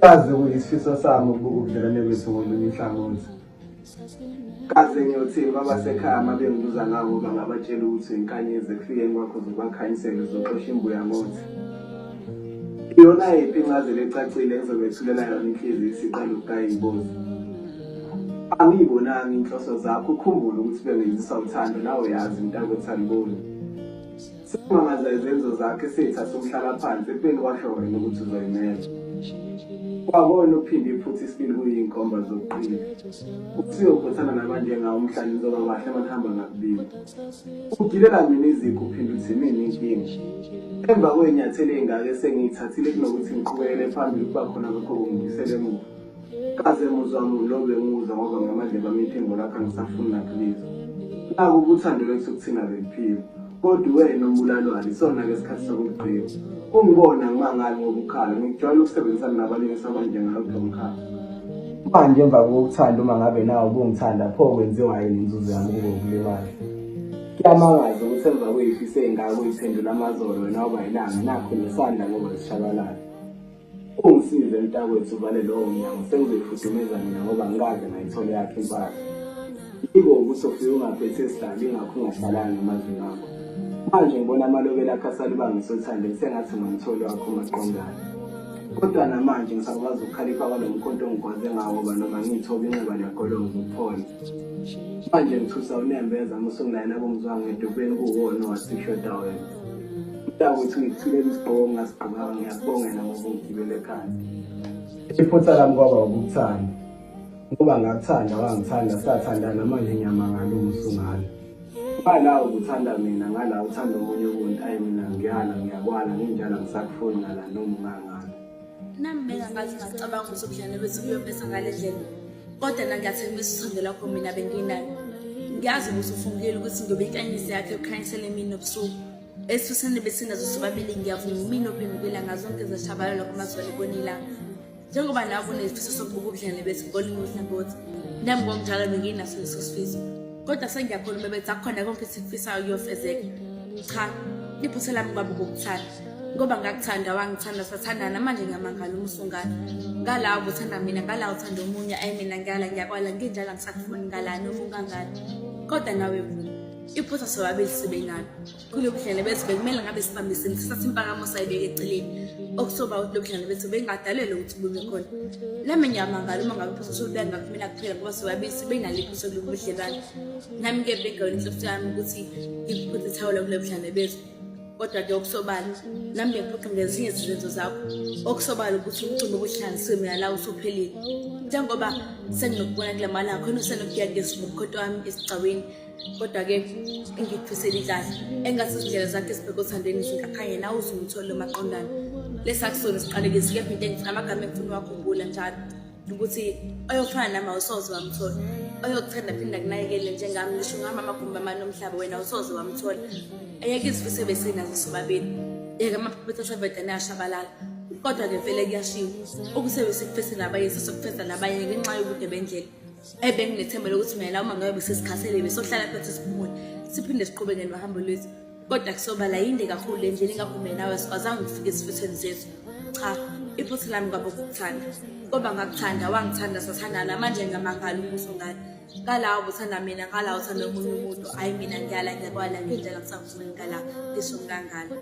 Kaze kuyisifiso sami ukubuka ubudlelwane bethu ngolunye uhlangothi. Kaze ngiyothini kwabasekhaya uma bengibuza ngawo ngoba ngabatshela ukuthi uyinkanyezi ekufikeni kwakho uzobakhanyisela uzoxosha imbuya ngothi. Iyona yiphi incazelo ecacile engizobethulela yona inhliziyo isiqala ukugaya ingozi? Angiyibonanga inhloso zakho ukhumbule ukuthi bengenziswa uthando nawe uyazi mntakwethu aliboni. Sekumangaza izenzo zakhe eseyithatha umhlalaphansi ekubeni kwasho wena ukuthi uzoyimela. Kwakona ukuphinde iphutha isibili kuyinkomba zokuqina. Usuyophuthana nabanjengawo mhla nizoba bahle manihamba ngakubili. Ugilela mina izikhu uphinde uthi mina inkinga. Emva kwey'nyathelo ey'ngaka esengiyithathile kunokuthi ngiqhubekele phambili ukuba khona kwakho kungibuyisela emuva. Kaze muzwa wami lo benguzwa ngoba ngamadlebe ami iphimbo lakho angisafuni nakulizwa. Naku uthando lwethu kuthina beliphila. Kodwa wena umbulali walo isona-ke isikhathi sokugqina. Ungibona ngimangali ngoba ukhala ngikujwayele ukusebenzisana nabalingisi abanjengawe kulo mkhakha. Manje emva kokuthanda uma ngabe nawe ubungithanda pho kwenziwa yini inzuzo yami kube ukulimala. Kuyamangaza ukuthi emva kwey'fiso ey'ngaka uyiphendula amazolo wena waba yilanga nakho nesandla ngoba zishabalala. Ungisize mntakwethu uvale lowo mnyango sengizoyifudumeza mina ngoba ngikaze ngayithola yakhe impahla. Yiko ukuthi ufike ungaphethe sihlalo ingakho ungahlalanga emazwini akho. Manje ngibona amalobela akho asalibangisa othandweni sengathi ungamtholi wakho umaqondana. Kodwa namanje ngisakwazi ukukhalipha kwalo mkhonto ongigwaze ngawo ngoba noma ngiyithoba inxeba liyagoloza ukuphola. Manje ngithusa unembeza uma usungilayela kumzwangedwa ekubeni kuwona owathi kushoda wena. Mntakwethu ngikuthulela isigqoko ongasigqokanga ngiyakubongela ngoba ungigibele ekhanda. Iphutha lami kwaba ukukuthanda. Ngoba ngakuthanda wangithanda sathandana manje ngiyamangala uma usungala. Ngala ukuthanda mina ngala uthanda omunye umuntu ayi mina ngiyala ngiyakwala nginjalo angisakufuni ngala noma ungangala. Nami bengangazi ngacabanga ukuthi ubudlelwane bethu buyophetha ngale ndlela. Kodwa nangiyathembisa uthando lwakho mina benginalo. Ngiyazi ukuthi ufungile ukuthi ngiyobe inkanyezi yakhe yokukhanyisela emini nobusuku. Esifisweni besinazo sobabili ngiyavuma umini ophendukela ngazonke zashabalala kumazwe libona ilanga. Njengoba nawe unesifiso sokubuka ubudlelwane bethu ngolunye uhlangothi, nami ngokunjalo benginaso leso sifiso. Kodwa sengiyakhuluma bethi akukhona konke esikufisayo kuyofezeka. Cha, iphutha lami kwaba ukukuthanda. Ngoba ngakuthanda wangithanda sathandana manje ngiyamangala uma usungana. Ngala ubuthanda mina ngala uthanda omunye ayi mina ngiyala ngiyakwala nginjalo angisakufuni ngala noma ungangala. Kodwa nawe vuma. Iphutha sobabili sibe nalo. Kulo budlelwane bethu bekumele ngabe sibambisene sithathe impakamo sayibeka eceleni. Okusoba ukuthi lo budlelwane bethu bengadalelwe ukuthi bube khona. Nami ngiyamangala uma ngabe iphutha solibeka ngakumina kuphela ngoba sobabili sibe nalo iphutha kulobu budlelwane. Nami-ke bengeyona inhloso yami ukuthi ngikuphuthe ithawula kulo budlelwane bethu. Kodwa-ke okusobala nami ngiyaphoqa ngezinye izenzo zakho. Okusobala ukuthi umcimbi obuhlanganisiwe mina nawe usuphelile. Njengoba senginokubona kula malanga khona usenokuya ngesivubukhonto wami esigcawini. Kodwa-ke engikufisela inhlanhla engathi izindlela zakhe ezibheke othandweni zingakhanya nawe uzumthole maqondana. Lesi akusona isiqalekiso kepha into engifuna amagama engifuna uwakhumbula njalo ukuthi oyofana nami awusoze wamthola oyokuthanda phinde akunakekele njengami ngisho ungahamba amagumbi amane omhlaba wena awusoze wamthola eyeke izifiso ebesinazo sobabili yeke amaphupho ethu asevedane ashabalala kodwa-ke vele kuyashiwo ukusebe sikufese nabanye sesokufesa nabanye ngenxa yobude bendlela Ebenginethemba lokuthi mina la uma ngabe besesikhathele besohlala phansi siphumule siphinde siqhubeke nohambo lwethu kodwa kusobala yinde kakhulu le ndlela ingakho mina nawe sikwazanga ukufika esifisweni sethu. Cha, iphutha lami kwaba ukukuthanda ngoba ngakuthanda wangithanda sathandana manje ngiyamangala uma usungala ngala ubuthanda mina ngala uthanda omunye umuntu hhayi mina ngiyala ngiyakwala ngendlela ngisakufuni ngala ngisho ngangala.